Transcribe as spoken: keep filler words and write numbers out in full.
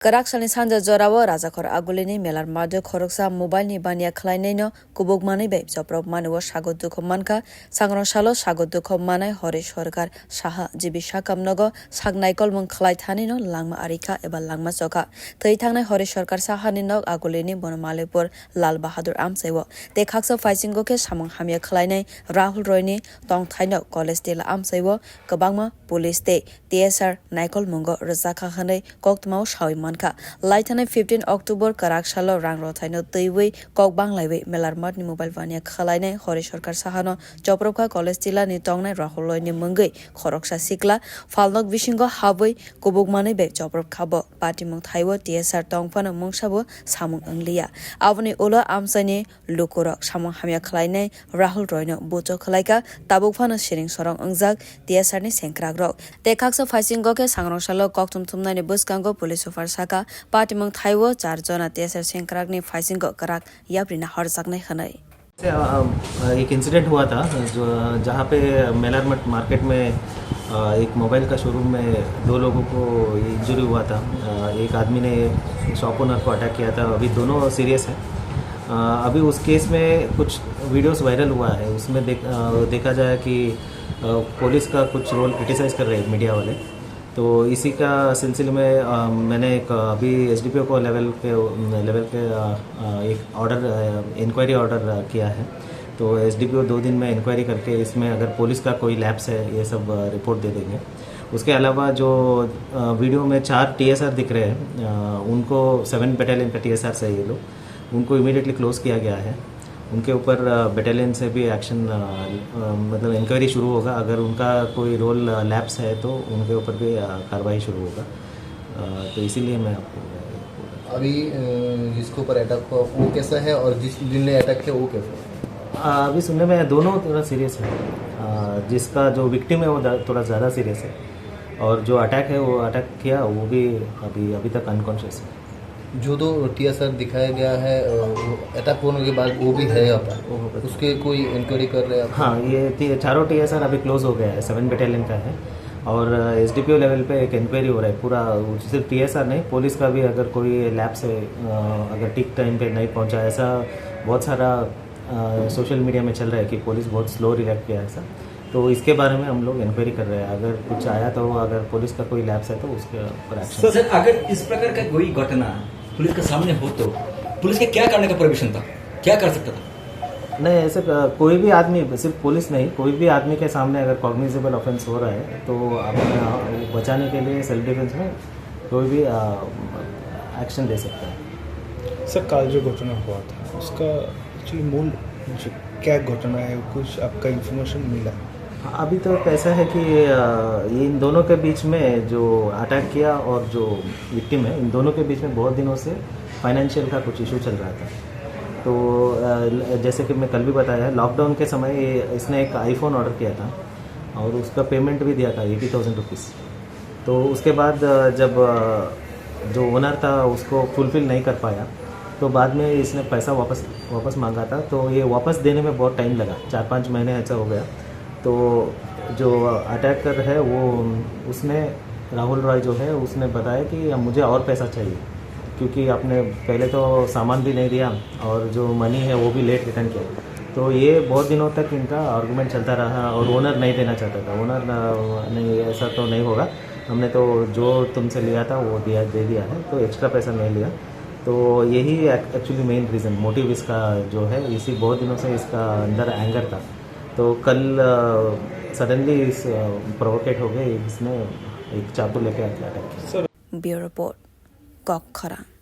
Kwrak salni sanja jorao Rajakhor Agulini Melar Madio khoroksa mobile ni baniya khwlainaino kubuk manwi bai chopropmani o sago dukhu mankha. Sangrong salo sago dukhu manai Hori Sorkar Saha G B Sakam nogo sak naikolmung khwlai thanino langma arikha eba langma chokha. Twi thangnai Hori Sorkar Sahani nok Agulini Bono Malipur Lal Bahadur amchaio. Tei khaksa phaisingo khe samung hamya khwlainai Rahul Royni tongthaino College Tila amchaio kwbangma police tei T S R naikolmungo rwjakha hwnwi koktwmao sawi mankha. Laithanai fifteen October kwrak salo rang rothaino twiwi kok banglaiwi Melar Mathni mobile baniya khwlainai Hori Sorkar Sahano chopropkha College Tilani tongnai Rahul Royni mwngwi khoroksa sikla phalnok bisingo habwi kubuk manwi bai chopropkha bo. Patimung thaio T S R tongphano mungsabo samung wngliya. Aboni ulo amchaini lukurok samung hamya khwlainai Rahul Royno buchok khwlaikha, tabuk phano siring sorong wngjak T S R ni sengkrakrok. Tei khaksa phaisingo khe sangrong salo kokthum thumnaini bwskango police super sakha, patimung thaio char jona T S R sengkrakni phaisingo kwrak yaprina horjaknai hwnwi. से, अ, अ, एक इंसिडेंट हुआ था जो, जहाँ पे मेलर मट मार्केट में, अ, एक मोबाइल का शोरूम में दो लोगों को इंजरी हुआ था। अ, एक आदमी ने शॉप ओनर को अटैक किया था। अभी दोनों सीरियस है। अ, अभी उस केस में कुछ वीडियोस वायरल हुआ है, उसमें देख-, अ, देखा जाए कि, अ, पुलिस का कुछ रोल क्रिटिसाइज कर रहे हैं मीडिया वाले। तो इसी का सिलसिले में, अ, मैंने एक, अ, अभी एसडीपीओ को लेवल के, लेवल के, अ, अ, एक ऑर्डर, अ, इंक्वायरी ऑर्डर, अ, किया है। तो एसडीपीओ दो दिन में इंक्वायरी करके इसमें अगर पुलिस का कोई लैप्स है, ये सब, अ, रिपोर्ट दे देंगे। उसके अलावा जो, अ, वीडियो में चार टीएसआर दिख रहे हैं, अ, उनको सेवन बटालियन का टीएसआर से ये लोग, उनको इमीडिएटली क्लोज किया गया है। उनके ऊपर, अ, बटालियन से भी एक्शन, अ, अ, मतलब इंक्वायरी शुरू होगा। अगर उनका कोई रोल, अ, लैप्स है तो उनके ऊपर भी, अ, कार्रवाई शुरू होगा। अ, तो इसीलिए मैं आपको अभी, अ, जिसके ऊपर अटैक हुआ वो कैसा है और जिस, जिनने अटैक किया वो कैसा है? अ, अभी सुनने में दोनों थोड़ा सीरियस है। अ, जिसका जो विक्टिम है वो द-, थोड़ा ज़्यादा सीरियस है और जो अटैक है, वो अटैक किया, वो भी अभी, अभी तक अनकॉन्शियस है। जो दो टीएसआर दिखाया गया है, अ, वो अटैक होने के बाद वो भी है यहाँ पर। वो भी। उसके कोई इंक्वायरी कर रहे हैं आप? हाँ, ये ती-, चारों टीएसआर अभी क्लोज हो गया है, सेवन बटालियन का है। और, अ, एसडीपीओ लेवल पे एक इंक्वायरी हो रहा है पूरा, वो सिर्फ टीएसआर नहीं, पुलिस का भी अगर कोई लैप्स है, अ, अगर ठीक टाइम पे नहीं पहुंचा, ऐसा बहुत सारा, अ, सोशल मीडिया में चल रहा है कि पुलिस बहुत स्लो रिएक्ट किया ऐसा। तो इसके बारे में हम लोग इंक्वायरी कर रहे हैं। अगर कुछ आया तो, अगर पुलिस का कोई लैप्स है तो उसके ऊपर एक्शन। सर, अगर इस प्रकार का कोई घटना पुलिस के सामने हो तो पुलिस के क्या करने का प्रोविजन था, क्या कर सकता था? नहीं, ऐसे क-, कोई भी आदमी, सिर्फ पुलिस नहीं, कोई भी आदमी के सामने अगर कॉग्निजेबल ऑफेंस हो रहा है तो अपना बचाने के लिए सेल्फ डिफेंस में कोई भी, अ, एक्शन ले सकता है। सर, कल जो घटना हुआ था, उसका एक्चुअली मूल जो क्या घटना है, कुछ आपका इन्फॉर्मेशन मिला? हाँ, अभी तो ऐसा है कि, अ, ये इन दोनों के बीच में जो अटैक किया और जो विक्टिम है, इन दोनों के बीच में बहुत दिनों से फाइनेंशियल का कुछ इशू चल रहा था। तो, अ, ल-, जैसे कि मैं कल भी बताया, लॉकडाउन के समय ये, इसने एक आईफोन ऑर्डर किया था और उसका पेमेंट भी दिया था एटी थाउजेंड रुपीज़। तो उसके बाद, अ, जब, अ, जो ओनर था उसको फुलफिल नहीं कर पाया, तो बाद में इसने पैसा वापस, वापस मांगा था, तो ये वापस देने में बहुत टाइम लगा, चार पाँच महीने ऐसा हो गया। तो जो अटैकर है वो, उसने, राहुल रॉय जो है, उसने बताया कि मुझे और पैसा चाहिए, क्योंकि आपने पहले तो सामान भी नहीं दिया और जो मनी है वो भी लेट रिटर्न किया। तो ये बहुत दिनों तक इनका आर्गुमेंट चलता रहा और ओनर नहीं देना चाहता था। ओनर, अ, नहीं, ऐसा तो नहीं होगा, हमने तो जो तुमसे लिया था वो दिया, दे दिया है, तो एक्स्ट्रा पैसा नहीं लिया। तो यही एक्चुअली मेन रीज़न, मोटिव इसका जो है, इसी बहुत दिनों से इसका अंदर एंगर था। तो कल, अ, सडनली इस, अ, प्रोवोकेट हो गए, इसने एक चाकू लेके आके अटैक किया। Bureau Report, Kokkhorang.